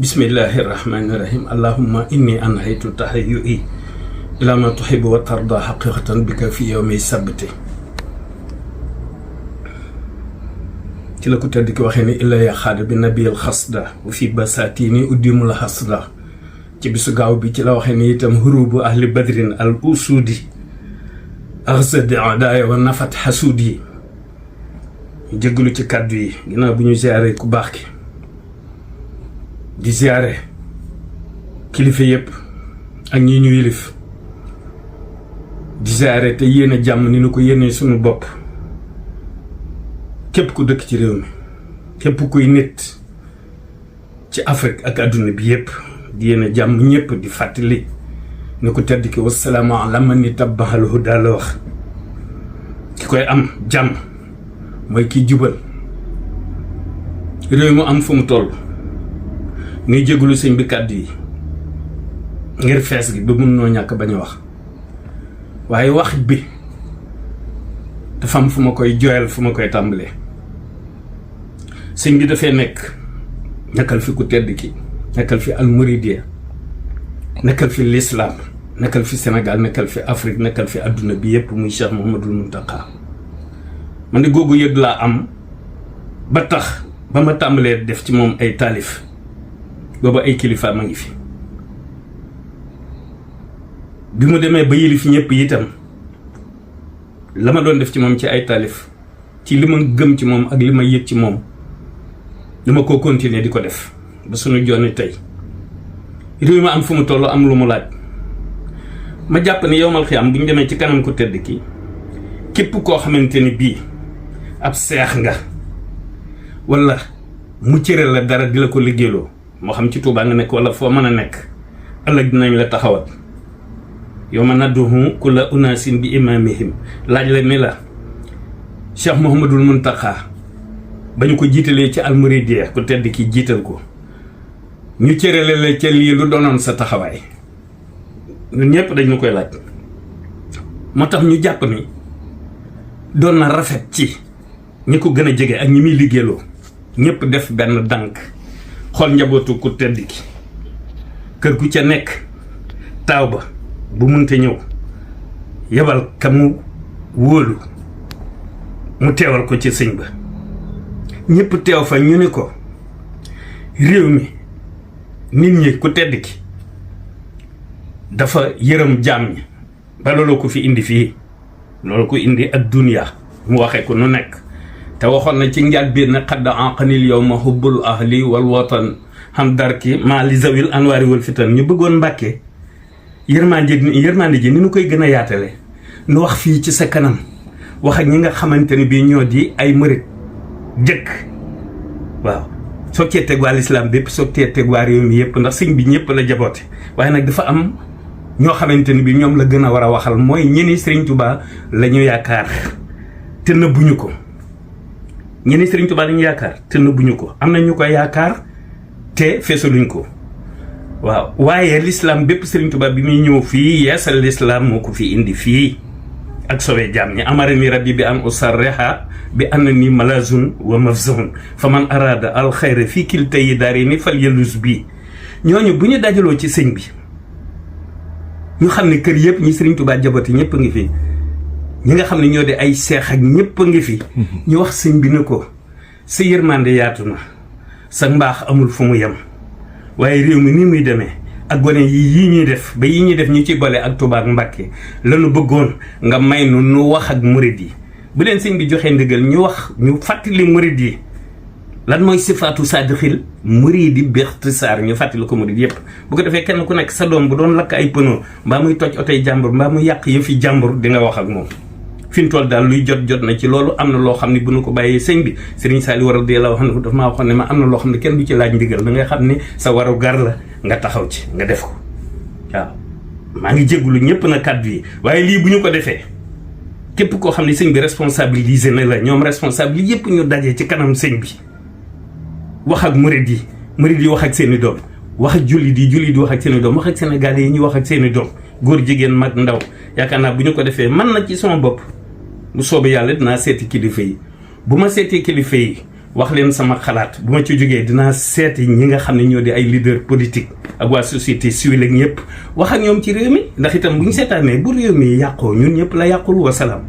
Bismillahirrahmanirrahim. Allahumma inni anhaytu tahayyu'i ila ma tuhibbu wa tarda haqiqatan bika fi yawmi sabti. ci la ko tedd ki waxee ni illa ya xaada bi nabiyal xasda wa fi basatini uddimul hasda. ci bisu gaaw bi ci la waxee ni itam hurubu ahli badrin al usudi arzadi adaaya wa nafat hasudi. jéggalu ci kàddu yi ginnaaw bu ñu ziaré ku baax ki di ziaré kilifa yépp ak ñi ñu yilif di ziaré te yéene jàmm ni ñu ko yéene suñu bopp képp ku dëkk ci réew mi képp kuy nit ci Afrique ak àdduna bi yépp di yéene jàmm ñépp di fàttali ni ko tedd ki wassalaamu ala man ittabaal huda la wax ki koy am jàmm mooy kiy jubal réew mu am fu mu toll nuy jégalu sëñ bi kàddu yi ngir fees gi ba mun noo ñàkk bañ a wax waaye wax bi dafa am fu ma koy jooyal fu ma koy tàmbalee sëñ bi dafay nekkal fi ku tedd ki nekkal fi almuridiya nekkal fi l'islam nekkal fi Sénégal nekkal fi Afrique nekkal fi àdduna bi yépp muy Cheikh Mouhamadoul Mountakha man di googu yëg laa am ba tax ba ma tàmbalee def ci moom ay taalif booba ay kilifa ma ngi fi bi mu demee ba yilif ñëpp itam la ma doon def ci moom ci ay taalif ci li ma gëm ci moom ak li ma yëg ci moom dama ko continuer di ko def ba suñu jonni tey réew ma am fu mu toll am lu mu laaj ma jàpp ni yowmal xiyaam bu ñu demee ci kanam ku tedd ki képp koo xamante ni bii ab seex nga wala mu cëral la dara di la ko liggéeyloo moo xam ci Tuubaa nga nekk wala foo mën a nekk ëllëg dinañ la taxawat yawma nad'u kulla unaasin bi imaamihim laaj la ni la Cheikh Mouhamadoul Mountakha ba ñu ko jiitalee ci almuridiya ku tedd ki jiital ko ñu cërale la ca lii lu doonoon sa taxawaay ñun ñëpp dañu koy laaj moo tax ñu jàpp ni doon na rafet ci ñi ko gën a jege ak ñi muy liggéeyloo ñëpp def benn dànk xool njabootu ku tedd ki kër gu ca nekk taaw ba bu munte ñëw yebal ka mu wóolu mu teewal ko ci sëñ ba ñëpp teew fa ñu ne ko réew mi nit ñi ku tedd ki dafa yërëm jaam ñi ba loolu ko fi indi fii loolu ko indi ak dunya mu waxee ko nu nekk te waxoon na ci njaal biir ne xadda anqanil yow ma hubbul ahli wal watan xam darki maa li zawil anwaari wal fitan ñu bëggoon Mbàkke yërmande ji ni nu koy gën a yaatale nu wax fii ci sa kanam wax ak ñi nga xamante ni bii ñoo di ay mërit jëkk waaw soog cee teg waa lislaam bépp soog cee teg waa réew mi yëpp ndax sëñ bi ñëpp la jaboote waaye nag dafa am ñoo xamante ni bii ñoom la gën a war a waxal mooy ñeni Sëriñ Tuubaa la ñu yaakaar te nëbbuñu ko ñeni Sëriñ Tuubaa la ñu yaakaar te nëbbuñu ko am na ñu ko yaakaar te feesaluñ ko waaw waaye l'islam bépp Sëriñ Tuubaa bi muy ñëw fii yeesal l'islam moo ko fi indi fii ak sowe jaam ñi amarani rabbi bi an usarriha bi annani malazun wa mafzun fa man arada al xayra fii kilta yi daari ni fal yelus bii ñooñu bu ñu dajaloo ci sëñ bi ñu xam ne kër yëpp ñi Sëriñ Tuubaa jabati ñëpp a ngi fi ñi nga xam ne ñoo di ay seex ak ñëpp a ngi fi ñu wax sëñ bi ne ko sa yërmande yaatu na sa mbaax amul fu mu yem waaye réew mi ni muy demee ak gone yi ñuy def ba yi ñuy def ñu ci boole ak Tuubaa ak Mbàkke lanu bëggoon nga may nu wax ak murid yi bu leen sëñ bi joxee ndigal ñu wax ñu fàttali murid yi lan mooy sifaatu saadixil muridi bixtisaar ñu fàttali ko murid yépp bu ko defee kenn ku nekk sa doom bu doon lakk ay pëno mbaa muy toj otoy jàmbur mbaa muy yàq yëfi jàmbur di nga wax ak moom fi mu toll daal luy jot na ci loolu am na loo xam ne bu nu ko bàyyee sëñ bi Sëriñ Saaliw radiyallaahu anhu dafa maa waxoon ne ma am na loo xam ne kenn du ci laaj ndigal da ngay xam ne sa waru gar la nga taxaw ci nga def ko waaw maa ngi jéggulu ñëpp na kàddu yi waaye lii bu ñu ko defee képp koo xam ne sëñ bi responsabilisé na la ñoom responsable yëpp ñu dajee ci kanam sëñ bi wax ak murid yi wax ak seeni doom wax ak jullit yi wax ak seeni doom wax ak sénégalais yi ñu wax ak seeni doom góor jigéen mag ndaw yaakaar naa bu ñu ko defee man na ci sama bopp bu soobee yàlla dinaa seeti kilifa yi bu ma seetee kilifa yi wax leen sama xalaat bu ma ci jógee dinaa seeti ñi nga xam ne ñoo di ay leader politique ak waa société civile ak ñëpp wax ak ñoom ci réew mi ndax itam bu ñu seetaanee bu réew mi yàqoo ñun ñëpp la yàqul wasalaam